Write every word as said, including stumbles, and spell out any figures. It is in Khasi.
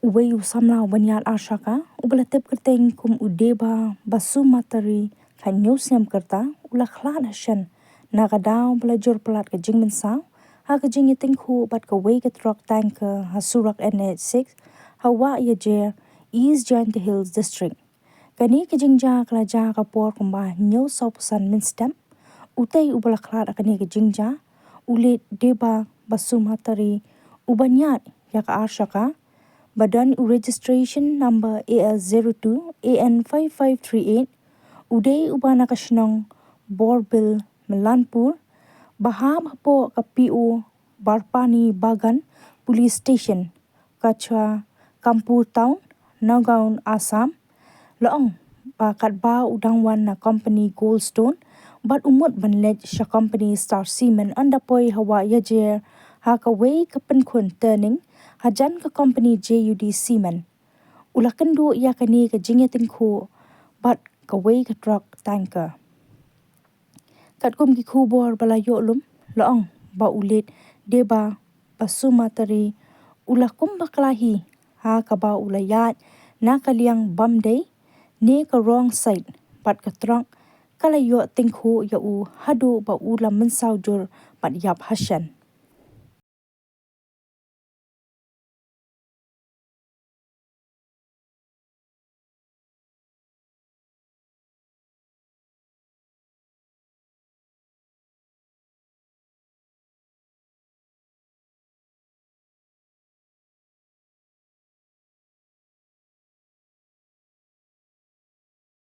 Uwei u samla u baniaid ar shaka, uba la tip kyrteng kum u Deba Basumatary, khathynñiew snem ka rta, u la khlad hashen na ka daw ba la jur palat ka jingmynsaw ha ka jingïatyngkhuh bad kawei ka trok tanker ha surok N H six ha Wah Yajer, East Jaintia Hills District. Kane ka jingjia ka la jia ha ka por kumba hynñiew sawphew san mynstep. Utei uba la khlad ha kane ka jingjia, u leit Deba Basumatary, u baniaid ïa ka ar shaka, ba don u registration number A L zero two A N five five three eight, u dei uba na ka shnong Borbil, Mailampur, ba hap hapoh ka P O Barpani Bagan Police Station, Kachra, Kampur Town, Nagaon, Assam. La ong ba katba u dang wan na company Goldstone bad u mut ban leit sha company Star Cement, ynda poi ha Wah Yajer ha kawei ka pynkhun turning hajan ka company J U D Cement, u la kynduh ïa kane ka jingïatyngkhuh bad kawei ka trok tanker. Katkum ki khubor ba la ïoh lum, la ong ba u leit Deba Basumatary u la kum bakla hi, ha kaba u la ïaid na ka liang bym dei ne ka wrong side bad ka trok ka la ïoh tyngkhuh ïa u haduh ba u la mynsaw jur bad ïap hashen.